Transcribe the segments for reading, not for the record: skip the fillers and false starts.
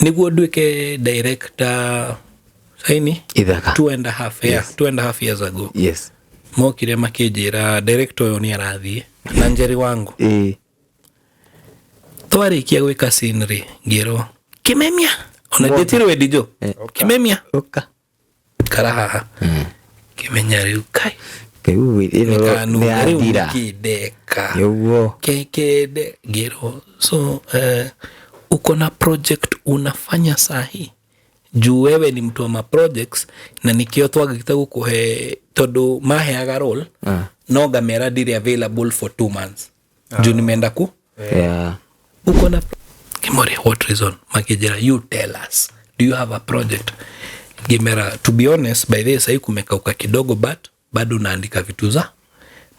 Nĩguo nduĩke director saini Ithaka. 2.5, yeah, 2.5 years ago. Mokire makĩnjĩra director ũyũ nĩ arathiĩ na Njeri wangu. Twarĩkia gwĩka scene rĩ, ngĩrwo, "Kimemia," ona ndĩtirwe Wendijo, "Kimemia." Ũka. Kara haha kĩmenya rĩu kai. Rĩu ĩno nĩkanunga rĩu. nĩyathira. Nĩkĩndeka. Nĩguo. Kekende ngĩrwo, "So uko na project unafanya sahi? Juu wewe ni mtu wa ma projects na nikio twagĩte gũkũhe tondũ maheaga role." No ngamera ndirĩ available for 2 months juu nimeenda ku "Uko na kimori, what reason?" Makijira, "You tell us, do you have a project?" Ngimera, "To be honest, by the way, sahii kumekauka kidogo, but bado naandika vitu za."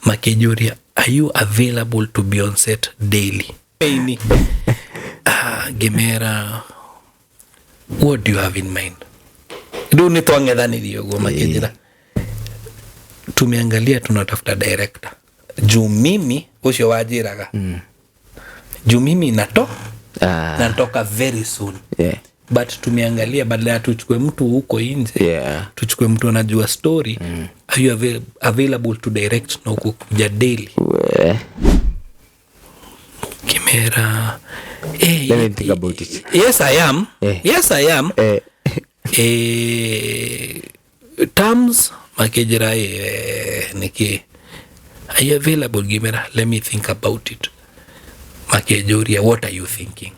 Makijuria, "Are you available to be on set daily?" Ni ngimera, "What do you have in mind?" Riu nĩ twang'ethanĩrie ũguo. Makĩnjĩra, "Tumeangalia, tunatafuta director juu mimi ũcio wanjĩraga juu mimi nato natoka very soon, but tumeangalia badala ya tuchukue mtu huko nje, tuchukue mtu anajua story. Are you available to direct na ukukuja daily?" We. Kimera, eh, Let me think about it. Yes, I am. Yes, I am. Terms makijira, niki, "Are you available?" Gimera, "Let me think about it." Makijuria, "What are you thinking?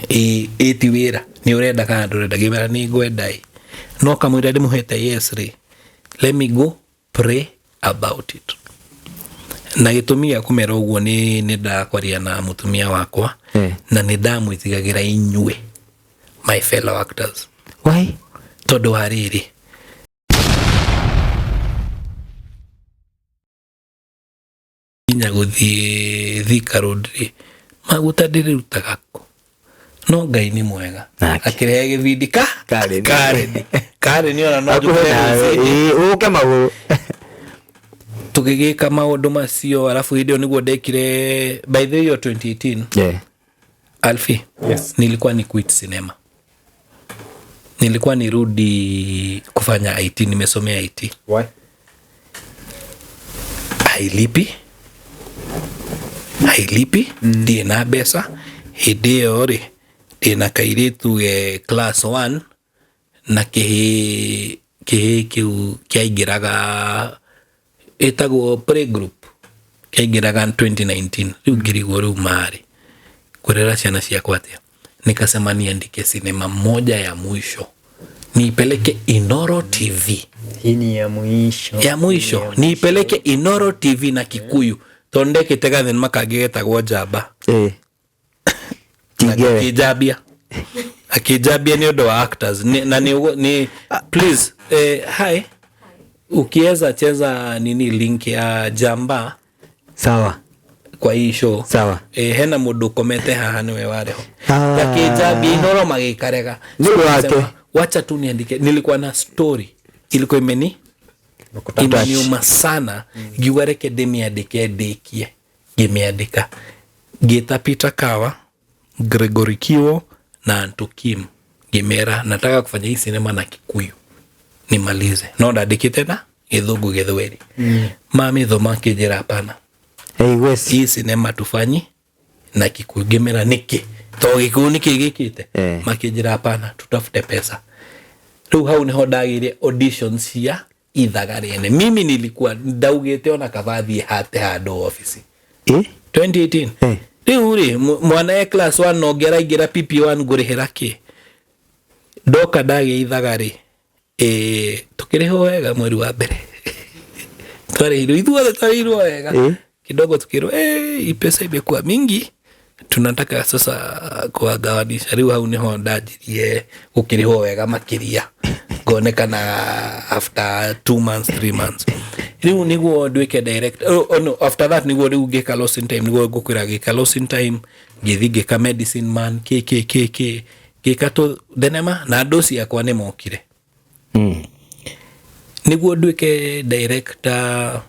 Ĩ ti wĩra nĩ ũrenda kana ndũrenda?" Ngĩmera nĩ ngwenda ĩ, no kamũira ndĩmũhete yes rĩ, let me go pray about it. Na gĩtũmi gĩa kũmera ũguo nĩ ndakwaria na mũtumia wakwa na nĩ ndamwĩtigagĩra inyuĩ my fellow actors. Why? Tondũ wa rĩrĩ, nginya gũthiĩ Thika Road rĩ, maguta ndĩrĩrutaga kũ? No Ngai nĩ mwega. Nake. Akĩrehe gĩbindi ka Karen. Karen, Karen ona no Hakuhĩ njũkĩre nawe, rũcinĩ. ĩĩ, ũke magũrũ. Tũgĩgĩka maũndũ macio, arabu hĩndĩ ĩyo nĩguo ndekire, by the way, 2018. Alfi. Yes. Nilikuwa ni quit cinema, nilikuwa nirudi kufanya IT. Nimesomea IT. Why? Hailipi, hailipi. Ndirĩ na mbeca hĩndĩ ĩyo rĩ, ndĩna kairĩtu ge class 1 na kĩhĩ kĩhĩ kĩu kĩaingĩraga ĩtagwo playgroup, kĩaingĩraga 2019. Rĩu ngĩrigwo rĩu marĩ kũrera ciana ciakwa atĩa. Nikasema niandike sinema moja ya mwisho niipeleke Inoro TV. Hii ni ya mwisho. Ya mwisho niipeleke Inoro TV na Kikuyu, tondũ ndekĩte gathenema kangĩ getagwo Njamba. Na Tigere. akĩnjambia, akĩnjambia nĩ ũndũ wa actors na nĩ please, hi, ukiweza cheza nini link ya Jamba Sawa. kwa hii show. Sawa. Hena mũndũ ũkomete haha nĩwe warĩho. Ah. Akĩnjambia Inoro magĩkarega. Nĩ ũndũ wake. Nikasema, wacha tu niandike. Nilikuwa na story ilikuwa imeniuma sana, ngiuga reke ndĩmĩandĩke ndĩkie. Ngĩmĩandĩka, ngĩta Peter Kawa, Gregory Kiwo na Anto Kim, ngĩmera nataka kufanya hii sinema na Kikuyu nimalize, no ndandĩkĩte na Gĩthũngũ Gĩthweri. Mamĩthoma makĩnjĩra, "Hapana." Haiwezi. "Hii sinema tufanyi na Kikuyu." Ngĩmera, "Nĩkĩ? To Gĩkũyũ nĩkĩ gĩkĩte?" Makĩnjĩra, "Hapana, tutafute pesa." Rĩu hau nĩho ndagĩire auditions cia Ithaga rĩene. Mimi nilikuwa ndaugĩte ona kaba thiĩ hate handũ ofici. 2018. Rĩu rĩ, mwana e class 1 no ngĩaraingĩra PP1, ngũrĩhĩra kĩ? Ndoka ndagĩa Ithaga rĩ, tũkĩrĩhwo wega. Mweri wa mbere twarĩhirwo ithuothe, twarĩhirwo wega. Kidogo tukirwo, "Hii pesa imekuwa mingi, tunataka sasa kuwagawanisha." Rĩu hau nĩho ndanjirie gũkĩrĩhwo wega makĩria, ngonekana after 2 months, 3 months. Rĩu nĩguo nduĩke direct, oh, no, after that nĩguo rĩu ngĩka Lost in Time. Nĩguo ngũkwĩra ngĩka Lost in Time, ngĩthi ngĩka Medicine Man, kĩ kĩ kĩ kĩ, ngĩka tũ thenema na andũ ciakwa nĩ mokire. Nĩguo nduĩke director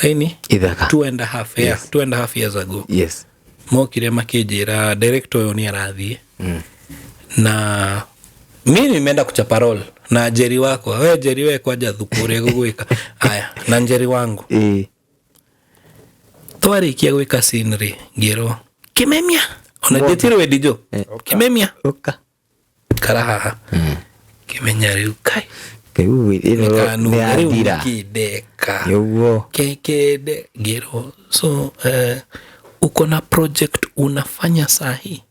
saini Ithaka. 2.5, yeah, 2.5 years ago. Mokire makĩnjĩra director ũyũ nĩ arathiĩ. Na mi nimeenda kuchapa roll na Njeri wakwa. We Njeri, we kwanja thuku ũrĩa gũgwĩka aya na Njeri wangu. Twarĩkia gwĩka scene rĩ, ngĩrwo, "Kimemia." Ona ndĩtirwe wendijo. "Kimemia." Ũka. Kara haha. Kimenya rĩu kai. Rĩu ĩno Nĩkanunga rĩu. nĩyathira. Nĩkĩndeka. Nĩguo. Kekede ngĩrwo, "So uko na project unafanya sahi?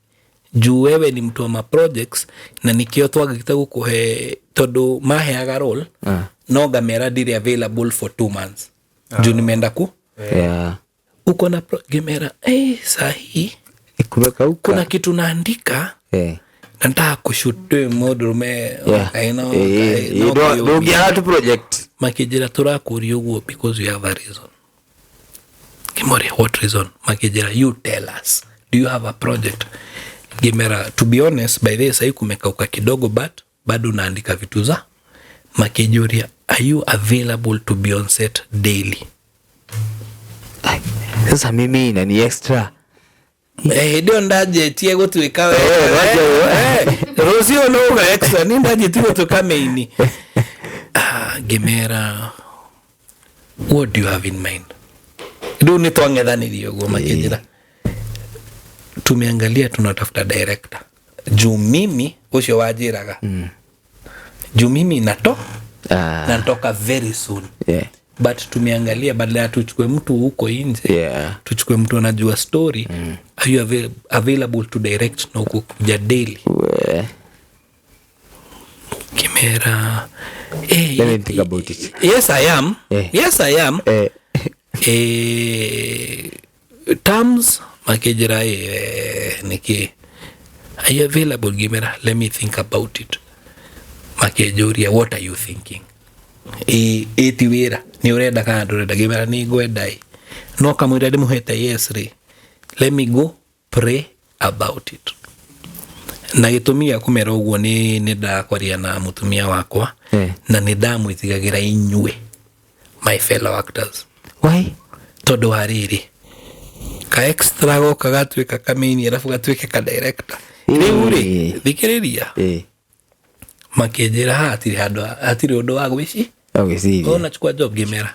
Juu wewe ni mtu wa ma projects na nikio twagĩte gũkũhe tondũ maheaga role." Ah. No ngamera ndirĩ available for 2 months juu nimeenda ku "Uko na ngĩmera, hey, sahi Kumekauka. kuna kitu naandika na nataka kushoot mũndũrũme." Ndũngĩaga tu project. Makĩnjĩra, "Tũrakũria ũguo because you have a reason." Ngĩmoria, "What reason?" Makĩnjĩra, "You tell us, do you have a project?" Ngĩmera, "To be honest, by the way, sahii kumekauka kidogo, but bado naandika vitu za." Makĩnjũria, "Are you available to be on set daily?" Ai, sasa mimi na ni extra. Eh, hĩndĩ ĩyo ndanjĩtie gũtuĩka Eh, wacha. Rũciũ nũga extra ni ndanjĩtie gũtuĩka main. Ah, ngĩmera, "What do you have in mind?" Rĩu nĩ twang'ethanĩrie ũguo. Makĩnjĩra, "Tumeangalia, tunatafuta director juu mimi ũcio wanjĩraga juu mimi nato natoka very soon, but tumeangalia badala ya tuchukue mtu huko nje, tuchukue mtu anajua story. Are you available to direct na ukukuja daily?" We. Kimera, eh, Let me think about it. Yes, I am. Yes, I am. Eh, terms makĩnjĩra, eh, nĩkĩ, "Are you available?" Ngĩmera, "Let me think about it." Makĩnjũria, "What are you thinking? Ĩ ti wĩra nĩ ũrenda kana ndũrenda?" Ngĩmera, "Nĩ ngwenda ĩ, no kamũira ndĩmũhete yes rĩ, let me go pray about it." Na gĩtũmi gĩa kũmera ũguo nĩ ndakwaria na mũtumia wakwa na nĩ ndamwĩtigagĩra inyuĩ my fellow actors. Why? Tondũ wa rĩrĩ, ka extra goka gatuĩka kamini arabu gatuĩke ka director rĩu rĩ, thikĩrĩria. Makĩnjĩra haha hatirĩ handũ, hatirĩ ũndũ wa gwĩci. Ũgĩciria. "Unachukua job?" Ngĩmera,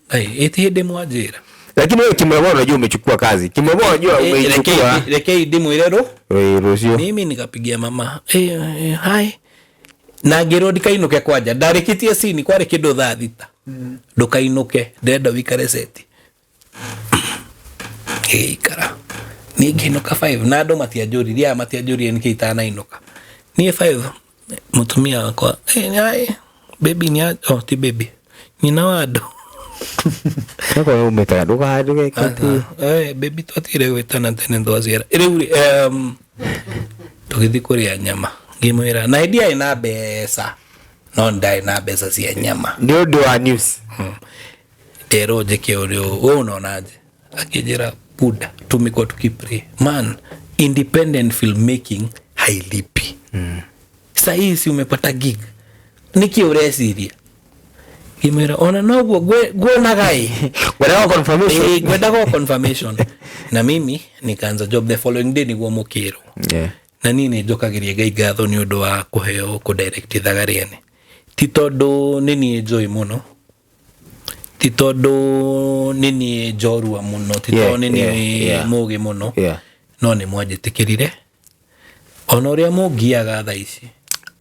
"Ai, ĩti hĩndĩ mwanjĩra." Lakini wewe kimwema unajua umechukua kazi. Kimwema unajua umeichukua. Rekei ndimwĩre rũ. Wewe rũciũ. Mimi nikapigia mama, "Eh, eh, hi," na ngĩrwo ndikainũke kwanja ndarĩkĩtie cini kwarĩ kĩndũ thaa 6. "Ndũkainũke, ndĩrenda wĩikare seti." Ngĩgĩikara niĩ ngĩinũka 5 na andũ matianjũririe, aya matianjũririe nĩkĩ itanainũka niĩ 5. Mũtumia wakwa, "Eh, nĩ baby nĩ oh, ti baby, nyina wa andũ." Nakorwo umĩtaga ndũkahandũke atĩ. Eh, baby twatigire gwĩtana tene twaciara. Rĩu rĩ, tũgĩthiĩ kũrĩa nyama, ngĩmwĩra na ndiarĩ na mbeca, no ndarĩ na mbeca cia nyama. Nĩ ũndũ wa news. Nderwo njĩke ũrĩa we unaonaje. Akĩnjĩra, "Buda, tumekuwa tukipray, man, independent filmmaking hailipi. Sahii si umepata gig, nĩkĩ ũreciria?" Ngĩmwĩra, "Ona noguo nguonaga ĩ." Ngwendaga confirmation. Eh, ngwendaga confirmation. Na mimi nikaanza job the following day nĩguo mũkĩrwo. Na niĩ nĩ njokagĩria Ngai ngatho nĩ ũndũ wa kũheo kũdirect Ithaga Rĩene, ti tondũ nĩ niĩ njũĩ mũno, ti tondũ nĩ niĩ njorua mũno, ti tondũ nĩ niĩ mũgĩ mũno, no nĩ mwanjĩtĩkĩrire ona ũrĩa mũngiaga thaa ici.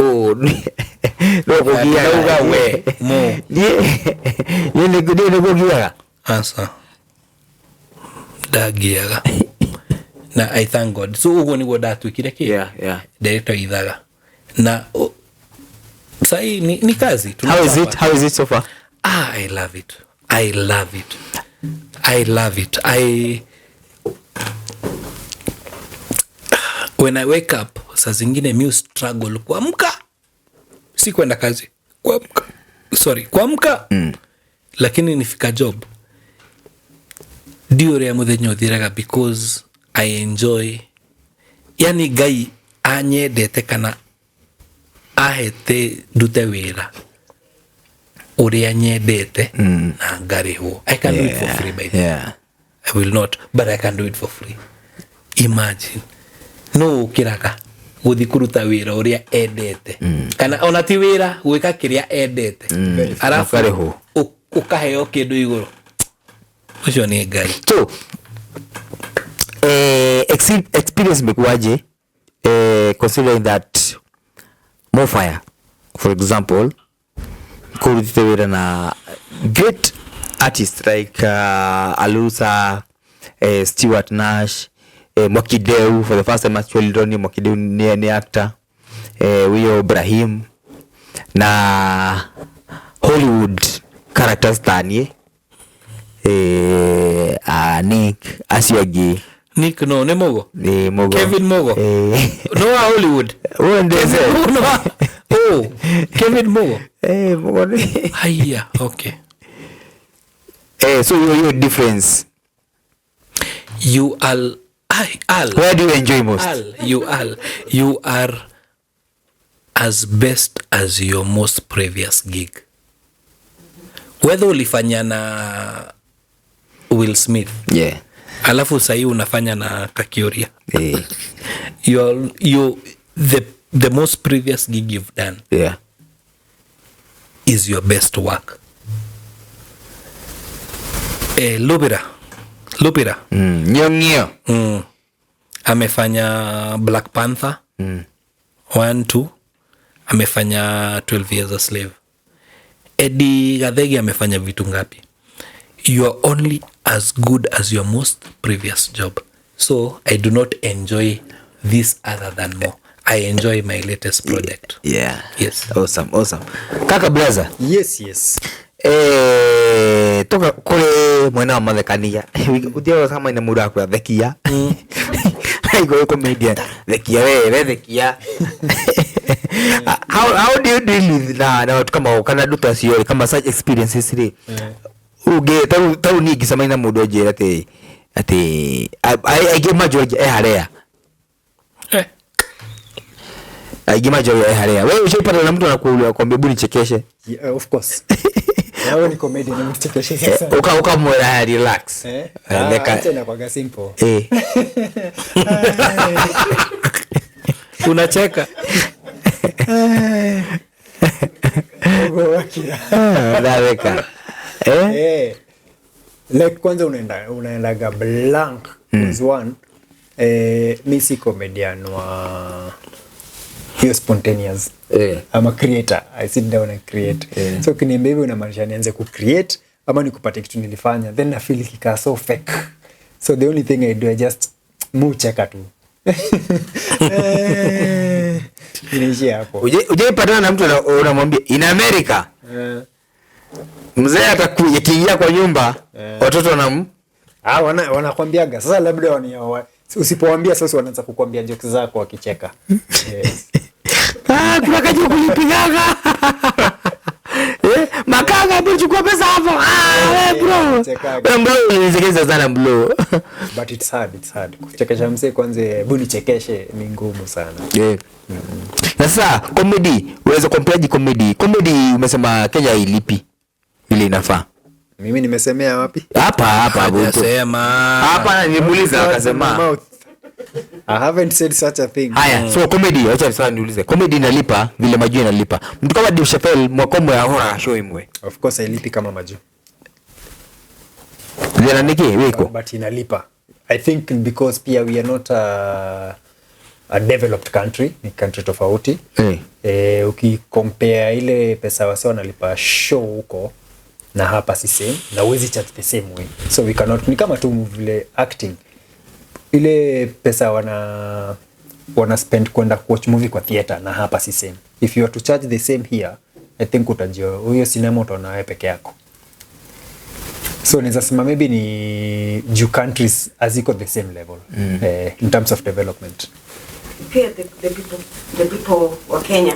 Oh, no kũgiaga. Ndauga we, mũ. Niĩ nĩ kũgiaga. Aca, ndangiaga na I thank God. So ũguo nĩguo ndatuĩkire kĩ director Ithaga na sahii ni kazi. How is it? Tunachapa. How is it so far? Ah, I love it, I love it, I love it. I When I wake up, saa zingine mi struggle kuamka, si kwenda kazi, kuamka, sorry, kuamka. Lakini nifika job ndio ũrĩa mũthenya ũthiraga because I enjoy. Yani Ngai anyendete kana ahete ndute wĩra ũrĩa nyendete na ngarĩhwo. I can do it for free, by the way. I will not, but I can do it for free. Imagine no ũkĩraga Guthi kuruta wira uria endete, kana ona ti wira, gwika kiria endete, arafu Ũkarĩhwo. Ukaheo kindu iguru. Ucio ni Ngai. So experience imekuwaje, considering that Mofire, for example, kurutite wira na great artists like Alusa, Stuart Nash, Mwakideu? For the first time actually ndonire Mwakideu ni actor, wiyo Ibrahim na Hollywood characters tanie Nick acio angĩ. Nick no ni Mugo. Ni Mugo. Kevin Mugo. Eh. No wa Hollywood. Huyo ndiye. Kevin Mugo no oh, Kevin Mugo. Eh, Mugo ni Haya, okay. So hiyo difference. You are I al Where do you enjoy most? Al you are as best as your most previous gig, whether ulifanya na Will Smith, alafu sahii unafanya na Kakioria. You are, you the most previous gig you've done is your best work. Lupira Lupira. Nyong'io. Amefanya Black Panther 1, 2, amefanya 12 Years a Slave. Eddie Gathegi amefanya vitu ngapi? You are only as good as your most previous job. So I do not enjoy this other than more. I enjoy my latest project. Yes. Awesome, awesome. Kaka Blaza. Yes. Toka kuri mwena wa mathekania, uthiaga kama ina mundu akwira thekia aigå comedian, thekia we thekia. How do you deal with na watu kama kana andũ ta acio rĩ, kama such experiences rĩ, ũngĩ tau niĩ ingĩcemania na mũndũ anjĩre atĩ aingĩ manjũragia e harĩa. Aingĩ manjũragia e harĩa wewe ushaipata na mtu anakuuliza kwambia, "Hebu nichekeshe"? Yeah, of course. Wewe ni comedian, mchekeshe sasa. Ukamwera relax. Ah, acha inakuwaga simple. Unacheka. Ugo wakira. Ndaweka. Eh? Eh. Like kwanza unaendaga blank. Because one, mi si comedian wa hiyo spontaneous. I'm a creator. I sit down and create. So ukiniambia hivyo unamaanisha nianze kucreate ama nikupate kitu nilifanya, then na feel ikikaa so fake. So the only thing I do, I just mucheka tu. Inaishia hapo. Ujaipatana na mtu unamwambia in America mzee atakuja akiingia kwa nyumba, watoto wanam Ah, wanakwambiaga sasa labda usipowaambia sasa wanaanza kukwambia jokes zako wakicheka. Yes. Ah, kuna kaji kulipigaga. Makanga amechukua pesa hapo. Ah, we bro. Chekaga. We bro, ulinichekesha sana bro. But it's hard, it's hard. Kuchekesha mzee kwanza, hebu nichekeshe, ni ngumu sana. Yeah. Na sasa comedy, unaweza compare comedy? Comedy umesema Kenya ilipi ile inafaa. Mimi nimesemea wapi? Hapa hapa hapo. Hajasema. Hapa nilimuuliza akasema. Mouth. I haven't said such a thing. Haya, so comedy, acha sasa niulize. Comedy inalipa vile majuu inalipa? Mtu kama Dave Chappelle mwakomo ya hora show imwe. Of course hailipi kama majuu. Vile niki wiko. But inalipa. I think because pia we are not a developed country, ni country tofauti. Ukicompare ile pesa wase wanalipa show huko na hapa si same, na huwezi charge the same way. So we cannot, ni kama tu vile acting. Ile pesa wana spend kwenda kuwatch movie kwa theater na hapa si same. If you are to charge the same here, I think utajua huyo cinema utaona wewe peke yako. So naweza sema maybe ni juu countries haziko the same level in terms of development. Pia the people wa Kenya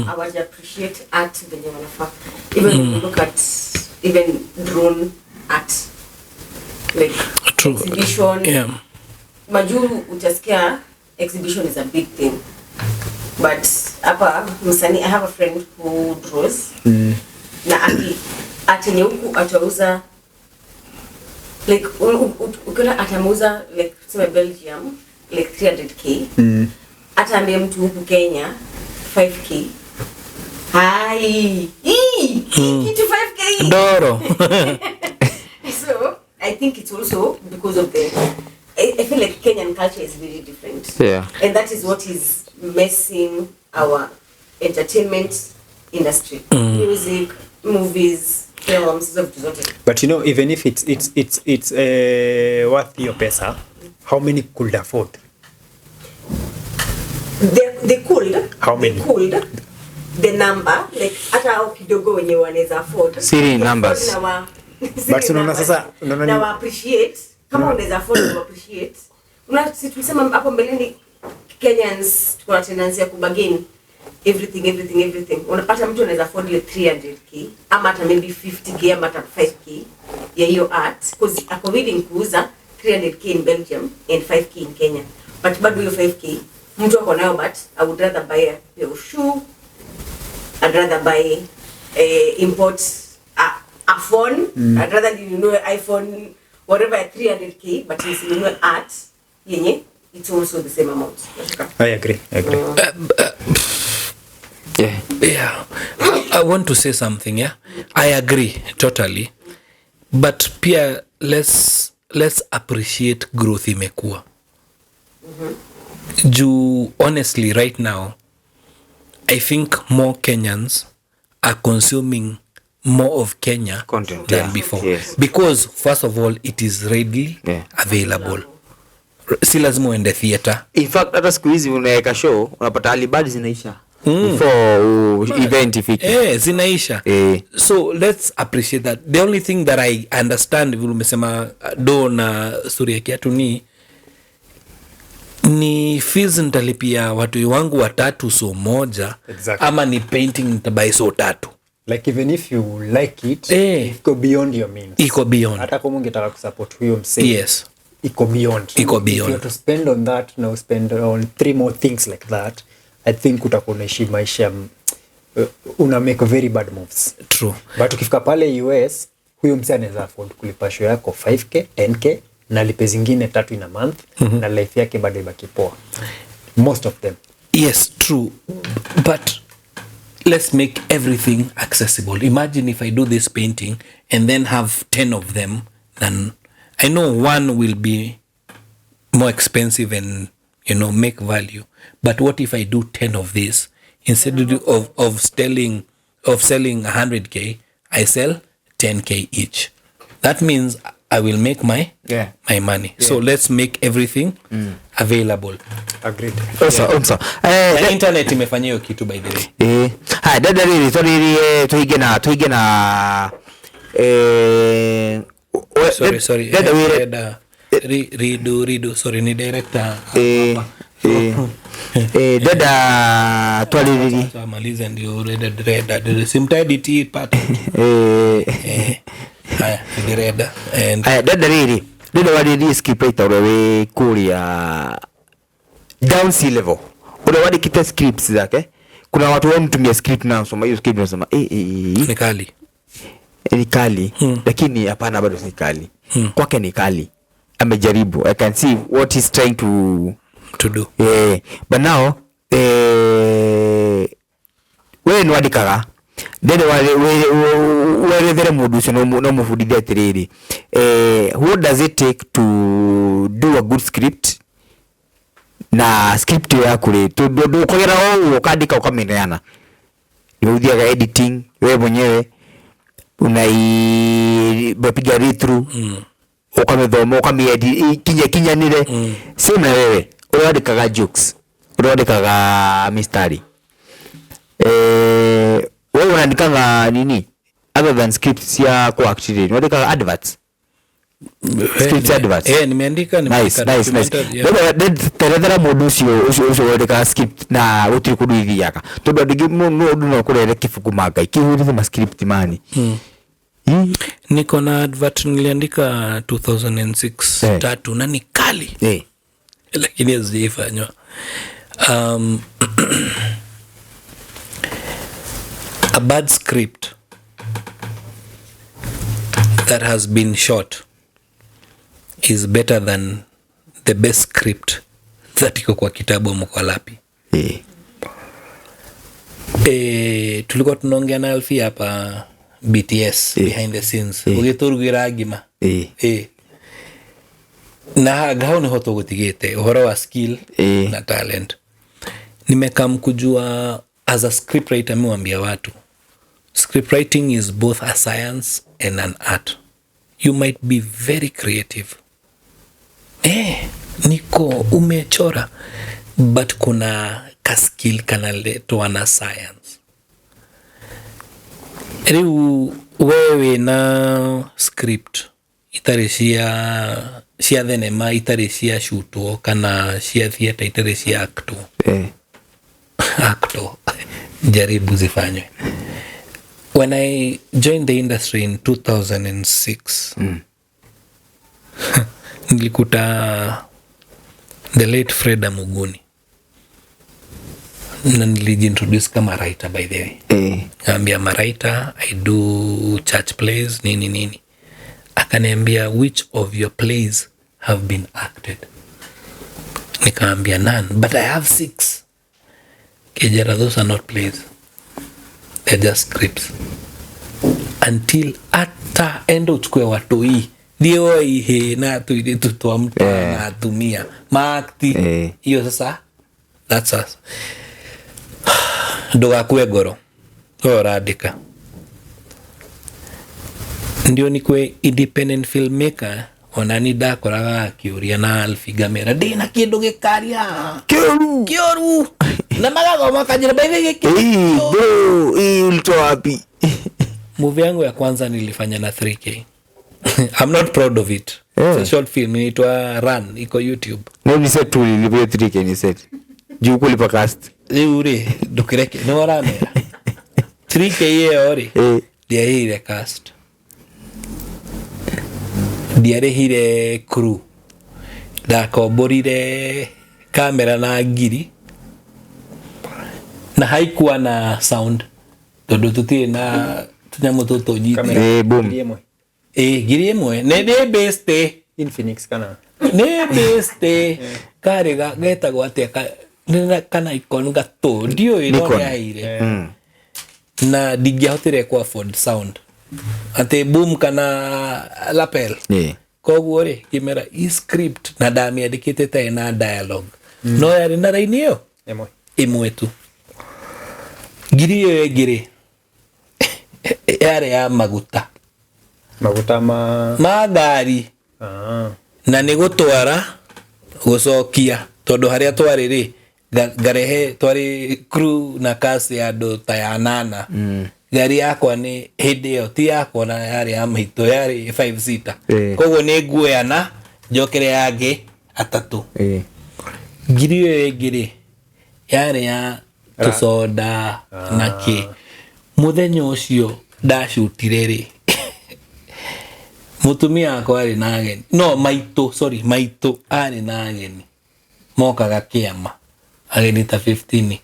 hawaja appreciate art venye wanafaa. Even mm. look at even drone art, like True. exhibition. Majuu utasikia exhibition is a big thing, but hapa msanii, I have a friend who draws na aki art yenye huku atauza, like ukiona atameuza, like tuseme Belgium, like 300K. Hata ambie mtu huku Kenya 5K, hai, hii kitu 5K Ndoro. So I think it's also because of the I feel like Kenyan culture is very different. And that is what is messing our entertainment industry. Music, movies, films, hizo vitu zote. But you know, even if it's worth hiyo pesa, how many could afford? They could. How many? They could. The number, like hata hao kidogo wenye wanaweza afford. Siri numbers. Na wa, But unaona sasa, unaona na wa appreciate kama unaweza afford, wa appreciate. Una si tulisema hapo mbeleni Kenyans tuko na tendency ya kubargain everything, everything, everything. Unapata mtu anaweza afford ile 300K ama hata maybe 50K ama hata 5K ya hiyo art, because ako willing kuuza 300K in Belgium and 5K in Kenya, but bado hiyo 5K mtu ako nayo, but I would rather buy a pair of shoe, I'd rather buy import a phone. I'd rather ninunue iPhone whatever at 300K, but nisinunue art yenye it's also the same amount. I agree. I agree. Yeah. I want to say something, yeah. I agree totally. But pia let's appreciate growth imekuwa. Juu honestly right now I think more Kenyans are consuming more of Kenya content, than before. Because first of all it is readily available. Si lazima uende theater. In fact, hata siku hizi unaweka show, unapata early bird zinaisha before event ifike. Eh, zinaisha. So let's appreciate that. The only thing that I understand vile umesema do na story ya kiatu ni fees nitalipia watu wangu watatu so moja. Ama ni painting nitabuy so tatu. Like even if you like it, iko beyond your means. Iko beyond. Hata kama ungetaka kusupport huyo msee. Iko beyond. Iko If beyond. you have to spend on that, now spend on 3 more things like that, I think utakuwa unaishi maisha, una make very bad moves. True. But ukifika pale US, huyo msee anaweza afford kulipa show yako 5K, 10K na lipe zingine 3 in a month, na life yake bado ibaki poa. Most of them. Yes, true. But let's make everything accessible. Imagine if I do this painting and then have 10 of them, then I know one will be more expensive and, you know, make value. But what if I do 10 of this? Instead of selling 100K, I sell 10K each. That means I will make my money. So let's make everything available. Agreed. Awesome. Na internet imefanya hiyo kitu, by the way. Haya, dada riri, twaririe tuige na Sorry, sorry. Dada wire Dada, redo, redo. Sorry, ni director. Dada twariririe. Amalize ndio reda reda. Simtaedit part. Haya, ni reda. And Aya, dada riri, dada waririe script ũrĩa wĩ kũrĩa down sea level, ũrĩa wandĩkĩte scripts zake. Kuna watu wamtumia script na soma hiyo script nasema eh. Ni kali. Ni kali, lakini hapana, bado si kali. Kwake ni kali, amejaribu. I can see what he's trying to to do. Yeah. But now we nĩ wandĩkaga ndende werethere mũndũ ũcio no mũbundithie atĩrĩrĩ, what does it take to do a good script? Na script ĩyo yaku rĩ, tondũ ndũkũgera o ũguo ũkandĩka ũkamĩneana, nĩ ũthiaga editing we mwenyewe, unaipiga read through, ukamĩthoma, ũkamĩedi kinya kinyanĩre. Same na wewe ũrĩa wandĩkaga jokes, ũrĩa wandĩkaga mistari, wewe unaandikaga nini other than scripts cia ku act rĩ? Wandĩkaga adverts, scripts, adverts? Eh, nimeandika. Nice. Nimeandika Nice. documentary, yeah. Terethera mũndũ ũcio wandĩkaga script na gũtirĩ kũndũ ithiaga, tondũ andũ aingĩ mũndũ no kũrehere kĩbuku mangai kĩhũrĩte ma script mani. Niko na advert niliandika 2006, tatu, na ni kali, lakini hazijaifanywa. A bad script that has been shot is better than the best script that iko kwa kitabu ama kwa lapi. Tulikuwa tunaongea na Alfie hapa BTS, behind the scenes, ũgĩtũrugĩra ngima. Na hau niho tũgũtigĩte ũhoro wa skill na talent. Nimekam kujua as a script writer, mi huambia watu script writing is both a science and an art. You might be very creative, niko umechora, but kuna kaskill kanaletwa na science. Riu we wina script itarĩ cia thenema, itarĩ cia shutwo, kana cia theatre itarĩ cia actwo, acto jaribu zifanywe. When I joined the industry in 2006, nilikuta the late Freda Muguni na nilijiintroduce kama writer, by the way. Kaambia ma writer, I do church plays, nini nini. Akaniambia, "Which of your plays have been acted?" Nikaambia, "None, but I have six." Kijana, "Those are not plays, they're just scripts." Until ata enda uchukue watoi thiĩ ihe na tuiritu twa mtaa na atumia maakti hiyo sasa, that's us. Ndũgakue ngoro we ũrandĩka. Ndio nikwe independent filmmaker, onani ndakoraga akĩũria na Alfie ngamera ndĩna kĩndũ gĩkaria Kĩoru. Kĩoru na magathoma kanjĩra baithe gĩkĩ. Bro, hii ulitoa wapi? Movie yangu ya kwanza nilifanya na 3K. I'm not proud of it. It's a short film inaitwa Run, iko YouTube. Na ni set tu nilipia 3K ni set. Juu kulipa cast. Rĩu rĩ, ndũkĩreke nĩ ũramera 3K ĩyo rĩ, ndiarĩhire cast, ndiarĩhire crew, ndakomborire kamera na ngiri na haikuwa na sound tondũ tũtirĩ na tũnyamũ tũtũ nyite. Boom. Ngiri ĩmwe. Ĩ 1,000 nĩ best. Infinix kana? Nĩ best karĩ getagwo atĩa nĩ kana Nikon gatũ ndiũĩ no Nikon. nĩ aheire na ndingĩahotire ku afford sound atĩ boom kana lapel. Koguo rĩ, ngĩmera i script na ndamĩandĩkĩte tarĩ na dialogue, no yarĩ na raini ĩyo Ĩmwe. Ĩmwe tu. Ngiri ĩyo ĩngĩ rĩ, yarĩ ya maguta. Maguta ma? Ma ngari. Na nĩ gũtwara gũcokia tondũ harĩa twarĩ rĩ, ngarehe twarĩ crew na cast ya andũ ta ya nana. Ngari yakwa nĩ hĩndĩ ĩyo ti yakwa na yarĩ ya maitũ, yarĩ five seater. Koguo nĩ nguoyana njokere yangĩ atatũ. Ngiri ĩyo ĩngĩ rĩ, yarĩ ya tũcoda na kĩ. Mũthenya ũcio ndacutire rĩ, mũtumia wakwa arĩ na ageni, no maitũ, sorry, maitũ arĩ na ageni mokaga kĩama, ageni ta 15.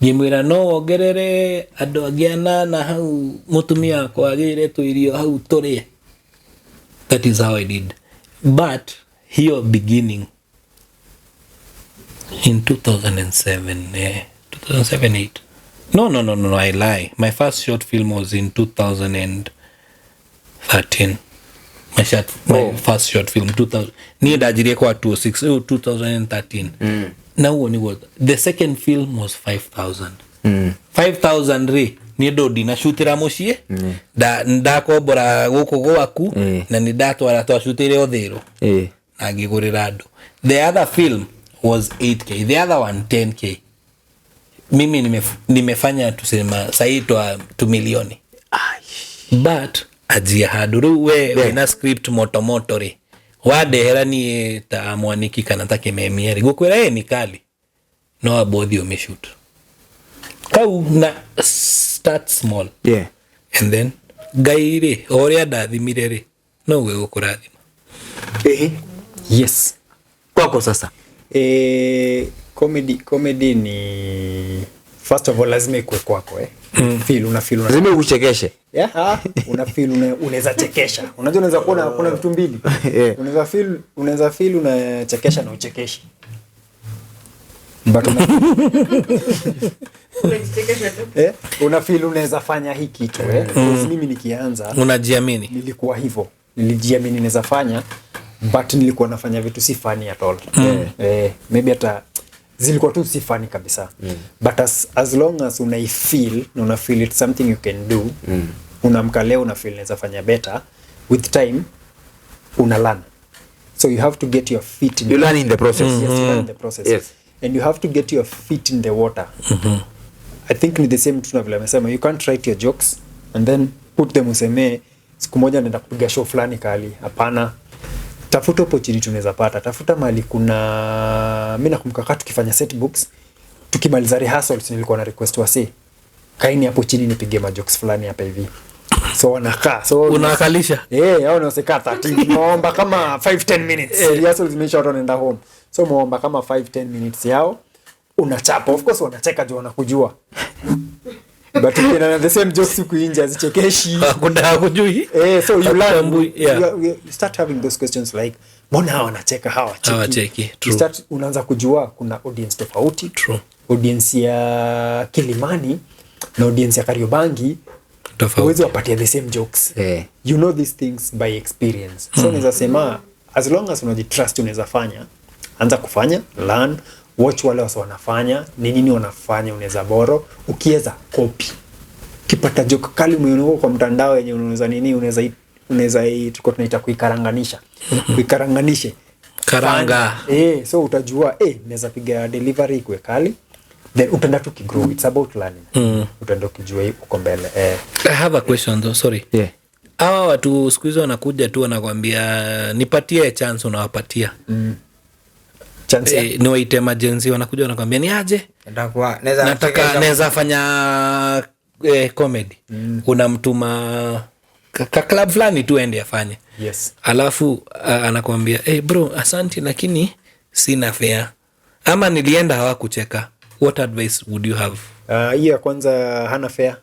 Ngĩmwĩra no wongerere andũ angĩ anana hau, mũtumia wakwa agĩre tũirio hau tũrĩe. That is how I did. But hiyo beginning in 2007, 2007 8, no, no, no, no, no, I lie. My first short film was in 2013. My first short film 2000, niĩ ndanjirie kwa 206, oh, 2013. Na huo niguo the second film was 5000. 5000 rĩ, niĩ ndũ ndinacutĩra mũciĩ, ndakombora gũkũ gwaku na nĩ ndatwara twacutĩire ũthĩrũ na ngĩgũrĩra andũ. The other film was 8K, the other one 10K. Mimi nimefanya tusema sahii twa tu milioni, but anjia handũ rĩu we wĩna script motomoto rĩ, wandehera niĩ ta mwaniki kana ta kĩmemia rĩ, ngũkwĩra ĩ ni kali, no amba ũthiĩ ũmĩshoot kau na start small. And then Ngai rĩ, o ũrĩa ndathimire rĩ, noguo egũkũrathima. Yes. Kwako sasa. Comedy ni, first of all, lazima ikue kwako, eh? Feel una feel una Lazima ukuchekeshe. Yeah, una feel unaweza chekesha. Unajua unaweza kuona kuna vitu mbili. Unaweza feel unachekesha na uchekeshi. But Unajichekesha tu. Una feel unaweza fanya hii kitu, eh? Because mimi nikianza Unajiamini. Nilikuwa hivyo, nilijiamini naweza fanya, but nilikuwa nafanya vitu si funny at all. Maybe hata zilikuwa tu si funny kabisa. But as long as unaifeel na una feel it's something you can do, unamka leo una feel naweza fanya better, with time una learn. So you have to get your feet in You learn in the process. Yes, you learn in the process. And you have to get your feet in the water. I think ni the same tu na vile amesema, you can't write your jokes and then put them, usemee siku moja naenda kupiga show fulani kali. Hapana, tafuta opportunity unaweza pata, tafuta mahali kuna. Mi nakumbuka kaa tukifanya set books, tukimaliza rehearsals, nilikuwa na request wase, "Kaini hapo chini nipige majokes fulani hapa hivi." So wanakaa, so Unawakalisha. Eh, hao ni waseka 13. Tunaomba kama 5 10 minutes. Rehearsal zimeisha, watu wanaenda home. So muomba kama 5 10 minutes yao, unachapa. Of course wanacheka juu wanakujua. But ukienda na the same jokes siku inje, hazichekeshi. Hakuna, hakujui. Eh, so you learn, Hakutambui, yeah. you start having those questions like, mbona hawa wanacheka, hawa hawacheki? Hawacheki, You true. start, unaanza kujua kuna audience tofauti. True. Audience ya Kilimani na audience ya Kariobangi Tofauti. huwezi wapatia the same jokes. You know these things by experience. So unaweza sema as long as unajitrust unaweza fanya, anza kufanya, learn, watch wale wase wanafanya, ni nini wanafanya unaweza borrow, ukiweza copy. Ukipata joke kali umeona kwa mtandao yenye unaweza nini, tulikuwa tunaita kuikaranganisha, kuikaranganishe. Karanga. Fanya. Eh, so utajua, eh, naweza piga delivery ikuwe kali, then utaenda tu kigrow. It's about learning. Utaenda ukijua hii uko mbele, eh. I have a question though, sorry. Yeah. Hawa watu siku hizi wanakuja tu wanakwambia, "Nipatie chance," unawapatia? Chance ya Eh, ni waite maGen Z, wanakuja wanakwambia, "Ni aje, nataka naweza fanya comedy." Unamtuma ka club fulani tu ende afanye. Alafu anakwambia, "Hey, bro, asanti, lakini sina fare, ama nilienda hawakucheka." What advice would you have? Hiyo ya kwanza, hana fare,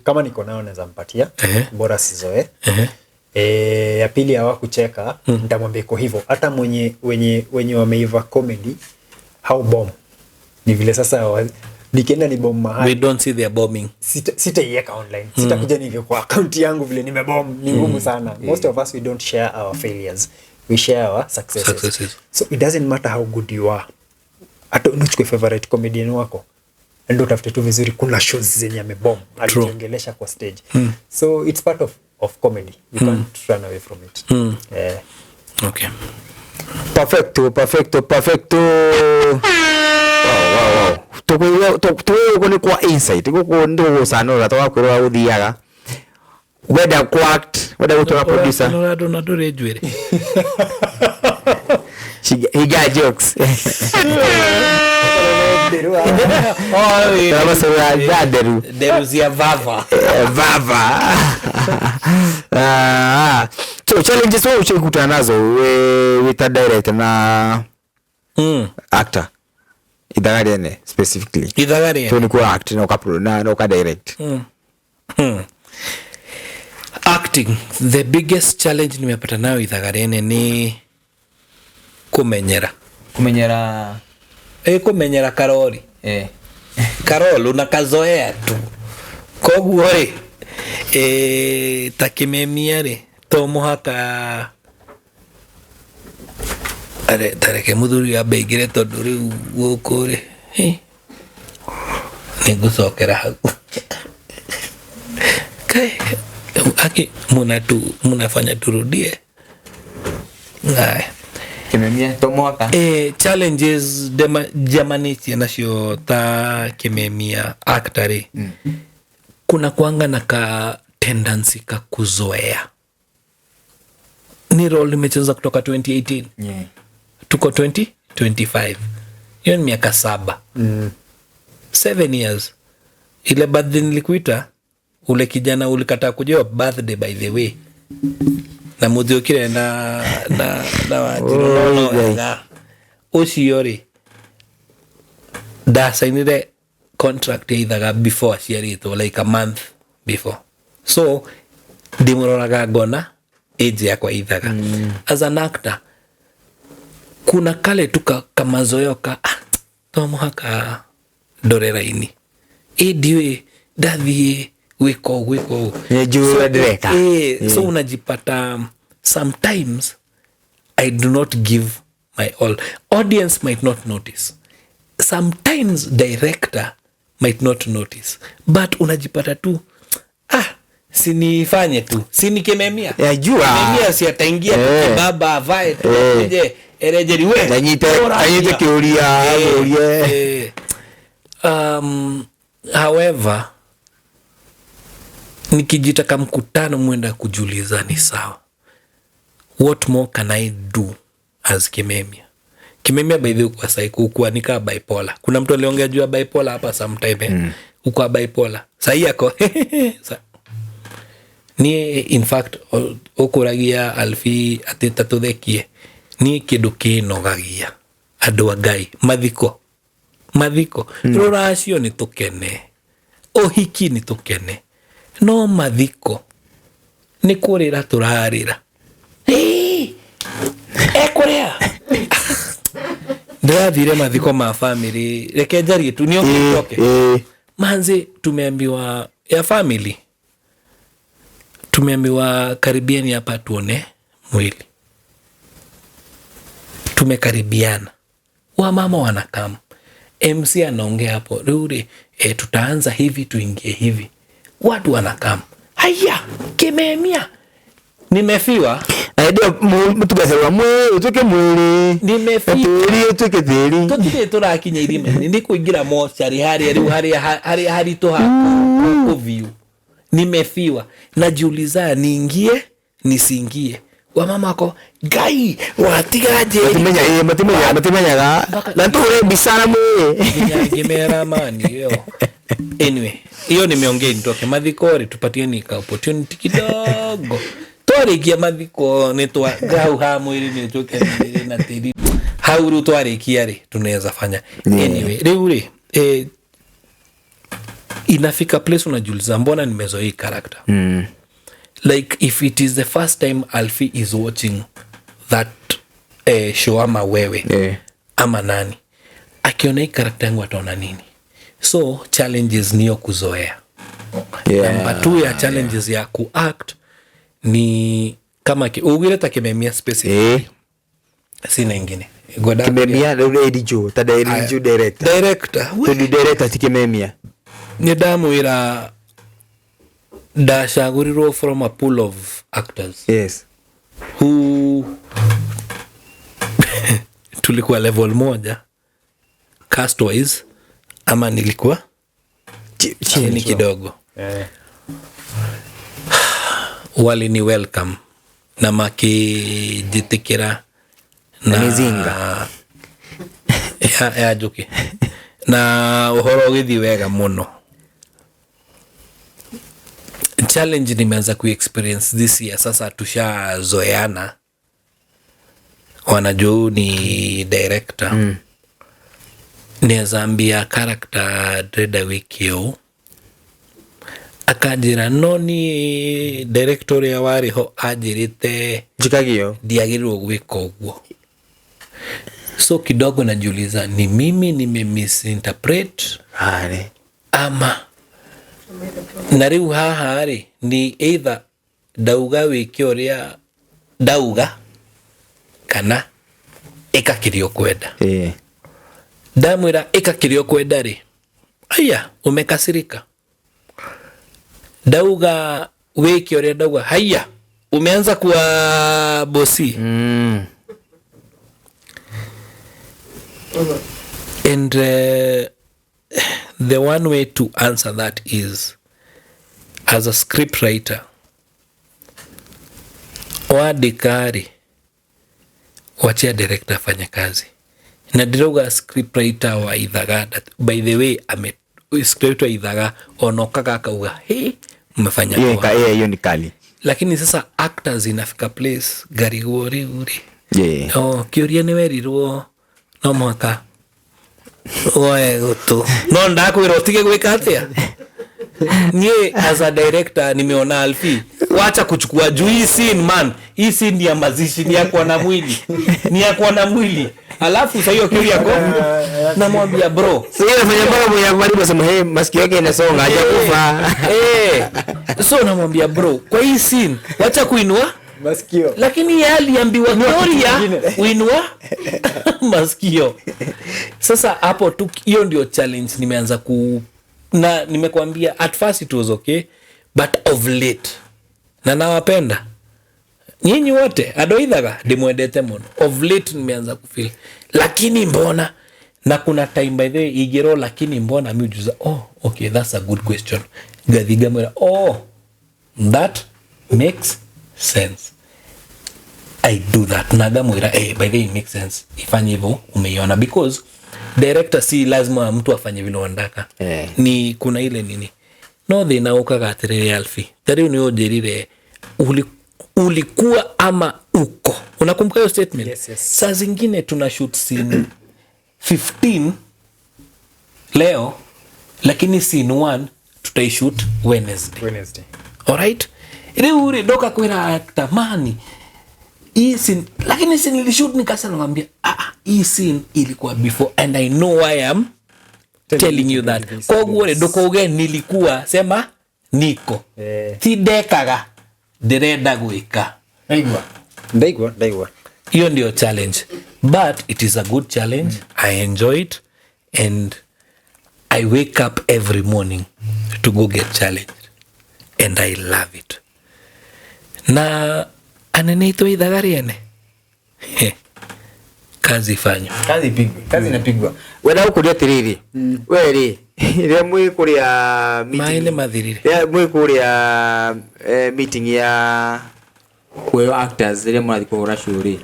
kama niko nayo naweza mpatia, bora sizoe. E, ya pili, hawakucheka, nitamwambia iko hivyo. Hata mwenye wenye wameiva comedy how bomb ni vile sasa nikienda ni bomb mahali, We don't see their bombing. Sitaiweka online, sitakuja nivyo kwa akaunti yangu vile nimebomb. Ni ngumu sana. Most of us, we don't share our failures, we share our successes. Successes. So it doesn't matter how good you are. Hata unachukue favorite comedian wako, ndo utafute tu vizuri, kuna shows zenye amebomb, alijiongelesha kwa stage. So it's part of comedy. You can't run away from it, eh. Okay. Perfecto, perfecto, perfecto. Wow. Tukwigua nĩ kwa insight gũkũ ndũgũcanũra tũgakwĩrora gũthiaga wenda ku act, wenda gũtura producer. Ũrandona ndũrĩ njuĩrĩ. He got jokes. Tũramacũra nderu. Nderu cia vava. Eh, vava. Ah, so challenges wewe ushaikutana nazo we ta director na actor ithaga rĩene specifically? Ithaga rĩene. So ni ku act na uka na uka direct. Acting, the biggest challenge nimepata nayo ithaga rĩene ni kumenyera. Kumenyera. E, kumenyera karori. Karol unakazoea tu. Koguo rĩ, ta kĩmemia rĩ, to mũhaka tareke mũthuri ambe aingĩre, tondũ rĩu gũkũ rĩ, nĩngũcokera hau. Kai, aki munafanya turudie. Haya. Kimemia to mwaka. Eh, challenges njemanĩtie nacio ta kĩmemia actor rĩ, kuna kwanga na ka tendency ka kuzoea. Ni role nimecheza kutoka 2018. Tuko 2025, hiyo ni miaka 7. 7 years. Ile birthday nilikuita, ule kijana ulikataa kujua birthday, by the way, na muthiukire na Wanjiru. Oh, no guys. Wega ũcio rĩ, ndacainire contract ya ithaga before aciarĩtwo, like a month before. So ndimũroraga ngona age yakwa ithaga. As an actor kuna kale tu kamazoeo ka, ah, To mũhaka ndore raini ĩ ndiũĩ ndathiĩ gwĩka ũũ gwĩka ũũ. Nĩnjũĩ ũrĩa ndĩreka. So unajipata sometimes I do not give my all. Audience might not notice, sometimes director might not notice, but unajipata tu, ah, sinifanye tu, sinikememia. Najua. Kimemia si ataingia tu kibaba avae tu akuje erejeri we Anyite kĩũria, amũrie. However nikijitaka mkutano mwenda kujiuliza ni sawa, what more can I do as Kimemia? Kimemia by the way kwa sai kukuwa nikaa bipolar. Kuna mtu aliongea juu ya bipolar hapa sometime, eh? Ukuwa bipolar sahi ako niĩ in fact ũkũragia Alfi atĩ ta tũthekie niĩ kĩndũ kĩnogagia andũ a Ngai mathiko mathiko rũracio nĩ tũkene, ũhiki nĩ tũkene, no mathiko nĩ kũrĩra tũrarĩra. Ĩĩ, ekũrĩa ndĩrathire mathiko ma family, reke njarie tu nĩ okay. Manzi tumeambiwa ya family, tumeambiwa karibiani hapa tuone mwili, tumekaribiana, wamama wanakam, MC anaongea hapo rĩu tutaanza hivi tuingie hivi, watu wanakam, haya Kimemia nimefiwa. Na hĩndĩ ĩyo mũtungatĩri wa mwĩrĩ ũtuĩke mwĩrĩ Nimefiwa. Na tĩri ũtuĩke tĩri. Tũtirĩ tũrakinya irima-inĩ nĩ kũingĩra mocarĩ harĩa rĩu harĩa harĩa haritũ ha kũview nimefiwa, najiuliza niingie nisiingie, wamama wako Ngai watiga njĩri. Matimenyaga na tũhũre mbica na mwĩrĩ. Nginya ngĩmera mani ĩyo. Anyway, hiyo nimeongea nitoke mathiko rĩ, tupatieni ka opportunity kidogo twarĩkia mathiko nĩ twa hau ha mwĩrĩ nĩ ũtuĩke mwĩrĩ na tĩri hau rĩu twarĩkia rĩ tunaweza fanya. Anyway, rĩu rĩ inafika place unajiuliza mbona nimezoea hii character. Like if it is the first time Alfie is watching that show ama wewe ama nani akiona hii character yangu ataona nini? So challenges niyo kuzoea. Number two ya challenges ya kuact ni kama ugire ta Kimemia specific. Sina ingine. Kimemia rĩu Eddie Joe ta Eddie Joe director. Director we. Tondũ director ti Kimemia. Nĩ ndamwĩra ndacagũrirwo from a pool of actors who tulikuwa level moja cast wise ama nilikuwa chini kidogo. Walini welcome na makĩnjĩtĩkĩra Na mĩzinga. Ya njũkĩ na ũhoro ũgĩthiĩ wega mũno. Challenge nimeanza kuexperience this year, sasa tushazoeana, wanajua huyu ni director. Naweza ambia character ndĩrenda wĩke ũũ, akanjĩra no niĩ director ũrĩa warĩ ho anjĩrĩte njikagio ndiagĩrĩirwo gwĩka ũguo. So kidogo najiuliza ni mimi nime misinterpret Arĩ. ama na rĩu haha rĩ ni either ndauga wĩke ũrĩa ndauga kana ĩka kĩrĩa ũkwenda. Ndamwĩra ĩka kĩrĩa ũkwenda rĩ, aya umekasirika. Ndauga wĩke ũrĩa ndauga, haya umeanza kuwa bosi. And the one way to answer that is as a script writer, wandĩka rĩ, wachia director afanye kazi. Na ndĩrauga script writer wa Ithaga that, by the way, ame script wa Ithaga onokaga akauga hey, mmefanya Hiyo poa. Hiyo ni kali. Lakini sasa actors inafika place ngarigwo rĩu rĩ oh, kĩũria nĩ werirwo no mũhaka woe gũtũ no ndakwĩra ũtige gwĩka atĩa. Niĩ as a director nimeona Alfi, wacha kuchukua juu hii scene man, hii scene ni ya mazishi, ni ya kuona mwili, ni ya kuona mwili. Alafu sasa hiyo kiu yako namwambia bro, Sasa inafanya mpaka mwenye karibu sema hey, masikio yake inasonga hajakufa. So namwambia bro, kwa hii scene wacha kuinua masikio. Lakini yeye aliambiwa Gloria kingine. uinua masikio. Sasa hapo tu hiyo ndio challenge nimeanza ku na nimekuambia at first it was okay, but of late, na nawapenda nyinyi wote adoithaga ndimwendete muno, of late nimeanza kufeel lakini mbona, na kuna time by the way igero lakini mbona mi ujuza, oh okay, that's a good question, gathiga mwira, oh that makes sense, I do that, nagamwira hey, by the way it makes sense, ifanye hivyo umeiona, because director si lazima mtu afanye vile wandaka. Ni kuna ile nini no thina ukaga atiriri Alfi, ta riu ni unjirire ulikuwa ama uko, unakumbuka hiyo statement? Yes. Saa zingine tuna shoot scene 15 leo, lakini scene 1 tutaishoot Wednesday. Wednesday. Alright, riu ri ndoka kwira actor mani hii scene, lakini scene nilishoot nikasa namwambia ah, hii scene ilikuwa before and I know why I'm telling you that, this, koguo ri ndukauge nilikuwa, sema niko. Ti ndekaga ndirenda gwika. Naigua. Ndaigua, ndaigua. Hiyo ndio challenge, but it is a good challenge. I enjoy it and I wake up every morning to go get challenged and I love it. Na anene itwe ithaga rĩene. He, kazi ifanywe. Kazi ipigwe. Kazi inapigwa. Wenda gũkũria atĩrĩrĩ, we rĩ, rĩrĩa mwĩ kũrĩa meeting- Maĩ nĩ mathirire. rĩrĩa mwĩ kũrĩa meeting ya Kuoywo actors rĩrĩa mũrathiĩ kũhũra show rĩ.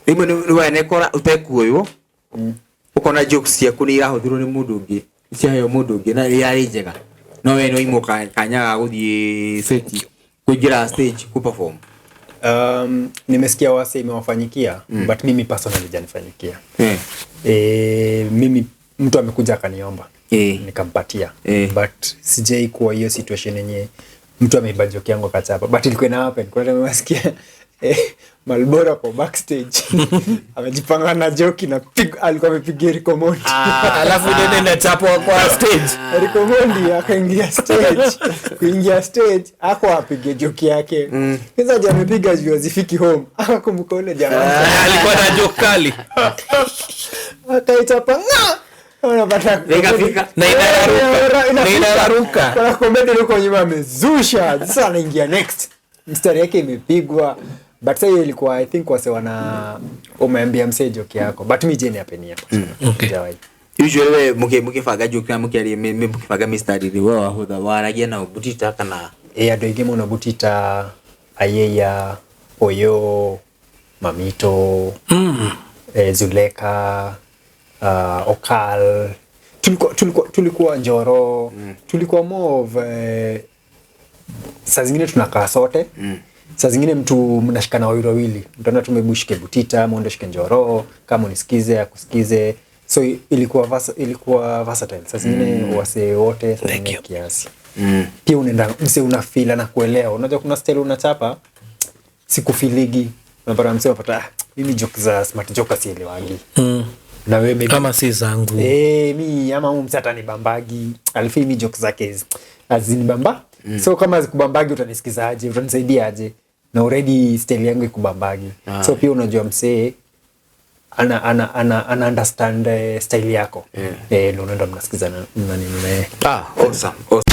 Rĩmwe nĩ wanekora ũtekuoywo, ũkona jokes ciaku nĩ irahũthĩrwo nĩ mũndũ ũngĩ, ciaheo mũndũ ũngĩ na yarĩ njega, no we nĩ waimwo kanya ga gũthiĩ set, kũingĩra stage ku perform. Nimesikia wase imewafanyikia, but mimi personally janifanyikia. Mimi mtu amekuja akaniomba, nikampatia. But sijai kuwa hiyo situation yenye mtu ameiba joke yangu akachapa, but ilikuwa ina happen. Kuna time nasikia Malbora kwa backstage amejipanga na joke na alikuwa amepiga Eric Omondi. Alafu nene inachapwa kwa stage. Eric Omondi akaingia stage. Kuingia stage ako apige joke yake. Sasa jamaa amepiga juu azifiki home. Akakumbuka ule jamaa. Alikuwa na joke kali. Akaichapa nga. Unapata Ikafika. Na inararuka. Na inararuka. Kuna comedy huko nyuma amezusha. Sasa anaingia next. Mstari yake imepigwa. But sasa hiyo ilikuwa I think wase wana umeambia msee joke yako. But mi jeni apenia. Okay. Sijawahi. Usually we mũkĩbanga joke na mũkĩaria mũkĩbanga mistari rĩ, we wahũtha waragia na Butita kana Andũ aingĩ mũno Butita, Ayeya, Oyo, Mamito, Zuleka, Okal. Tulikuwa Njoro, tulikuwa more of saa zingine tunakaa sote. Saa zingine mtu mnashikana wawili wawili, mtaona tumebushike Butita, mwende shike Njoro, kama unisikize akusikize. So ilikuwa versatile. Saa zingine wasee wote, saa zingine you. kiasi. Pia unaenda mse una feel anakuelewa. Unajua kuna style unachapa sikufiligi. Unapata mse unapata mimi joke za smart joker sielewangi. Na wewe maybe Kama si zangu. Mi ama huyu mse atanibambagi. Alifeel mi joke zake hazinibamba. So kama zikubambagi utanisikizaje? Utanisaidiaje? Na already style yangu ikubambagi. So pia unajua msee ana understand style yako. Ndio unaenda mnasikizana na nini na yeye. Awesome, awesome.